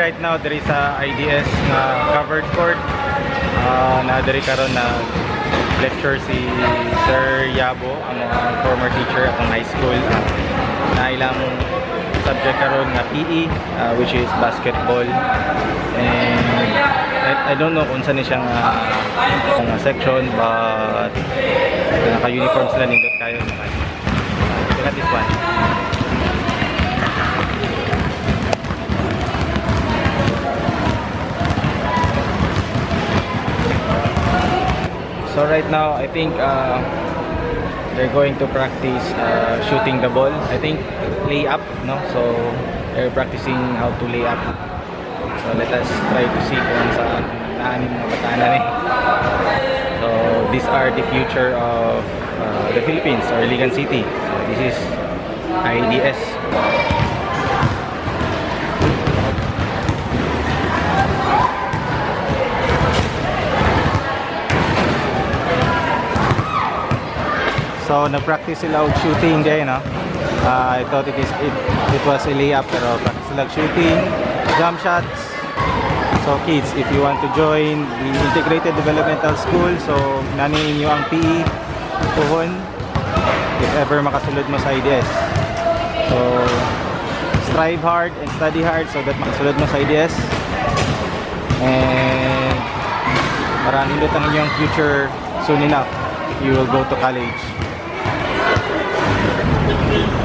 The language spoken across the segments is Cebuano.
Right now there is a IDS nga covered court. Na diri karon na lecture si Sir Yabo, ang former teacher atong high school. Na ilang subject karon nga PE, which is basketball. And I don't know kung saan siya nga section, but naka-uniform sila, nindot kayo. Look at this one. So right now, I think they're going to practice shooting the ball. I think lay up, no? So they're practicing how to lay up. So let us try to see kung saan naan yung mga bataan na eh. So these are the future of the Philippines or Iligan City. So this is IDS. So nag-practice sila og shooting day, no? I thought it was a layup, pero practice sila og shooting, jump shots. So kids, if you want to join the Integrated Developmental School, so nani inyo ang PE tuhon if ever makasulod mo sa IDS. So strive hard and study hard so that makasulod mo sa IDS. And para nindot ang inyong future soon enough if you will go to college.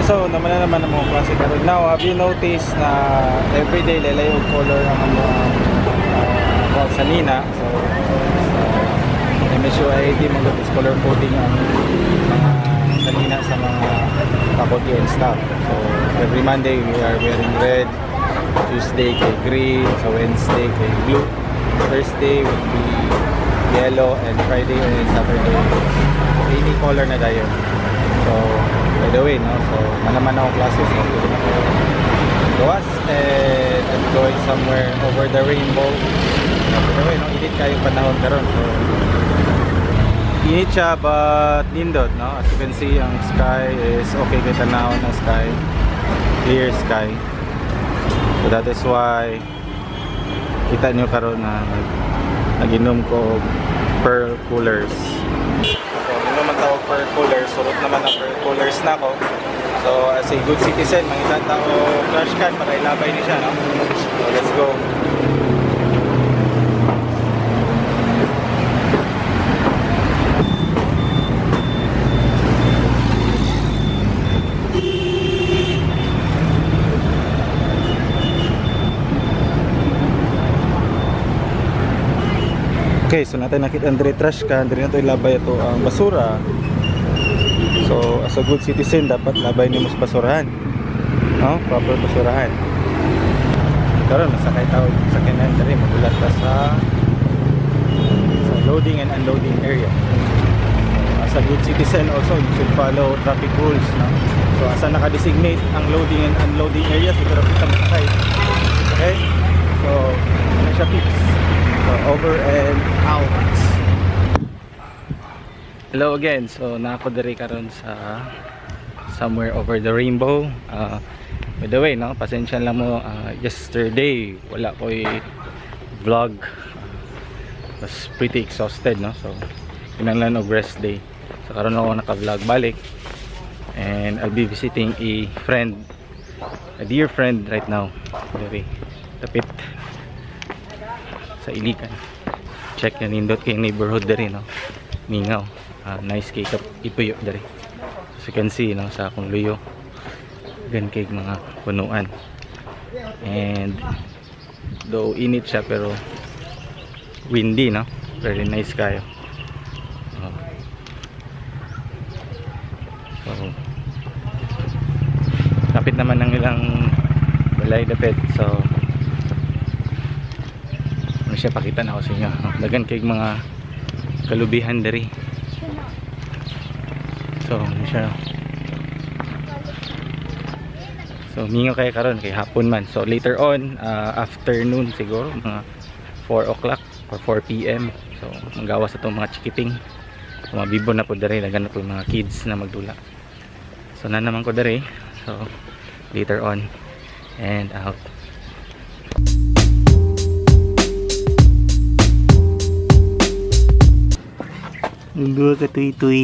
So, naman na naman ang mga klase karon. Now, have you noticed na everyday lalay og color ang mga sanina? So, MSUID mga is color coding ang mga sanina sa mga faculty and staff. So, every Monday we are wearing red, Tuesday kay green, so Wednesday kay blue, Thursday will be yellow, and Friday and Saturday any color na dayon. So, by the way, no? So, manaman ako klase, so pwede na ko gawas, and I'm going somewhere over the rainbow. By the way, no? Init kayong panahon karon. So, init siya but nindot, no? As you can see, ang sky is okay kay tanawon ng sky. Clear sky. So, that is why kita nyo karon na nag-inom ko pearl coolers. Naman tawag pearl coolers, surot naman ang pearl coolers na ako. So as a good citizen, mangita ta og trash can para ilabay ni siya, no? So let's go. Okay, so natin nakita ang trash can, diri na to ilabay ito ang basura. So as a good citizen, dapat labay nimo sa basurahan, no? Proper basurahan. Karon masakay ta og sakyanan diri, magulat ta sa loading and unloading area. As a good citizen also, you should follow traffic rules, no? So asa naka-designate ang loading and unloading area, siguro kita masakay. Okay? So ano siya, tips. So over and out. Hello again. So naako diri karon sa somewhere over the rainbow. By the way, no, pasensya lang mo, yesterday wala ko'y vlog. Was pretty exhausted, no? So kinahanglan og rest day. So karon ako naka-vlog balik, and I'll be visiting a friend, a dear friend right now. Diri tapit sa Iligan. Check na nindot kay neighborhood diri, no? Mingaw. Nice cake up ipuyo diri. As you can see, no, sa akong luyo, gan cake mga punuan. And though init siya pero windy, no? Very nice kayo. So kapit naman ng ilang balay dapit. So ano siya, pakita na ako sa inyo. Dagan kay mga kalubihan diri. So ano siya. So mingaw kayo karon kay hapon man. So later on, afternoon siguro mga 4 o'clock or 4 PM. So manggawas atong mga chikiting. So mabibo na po diri, dagan na po yung mga kids na magdula. So na naman ko diri. So later on and out. Ang duha ka tuy-tuy.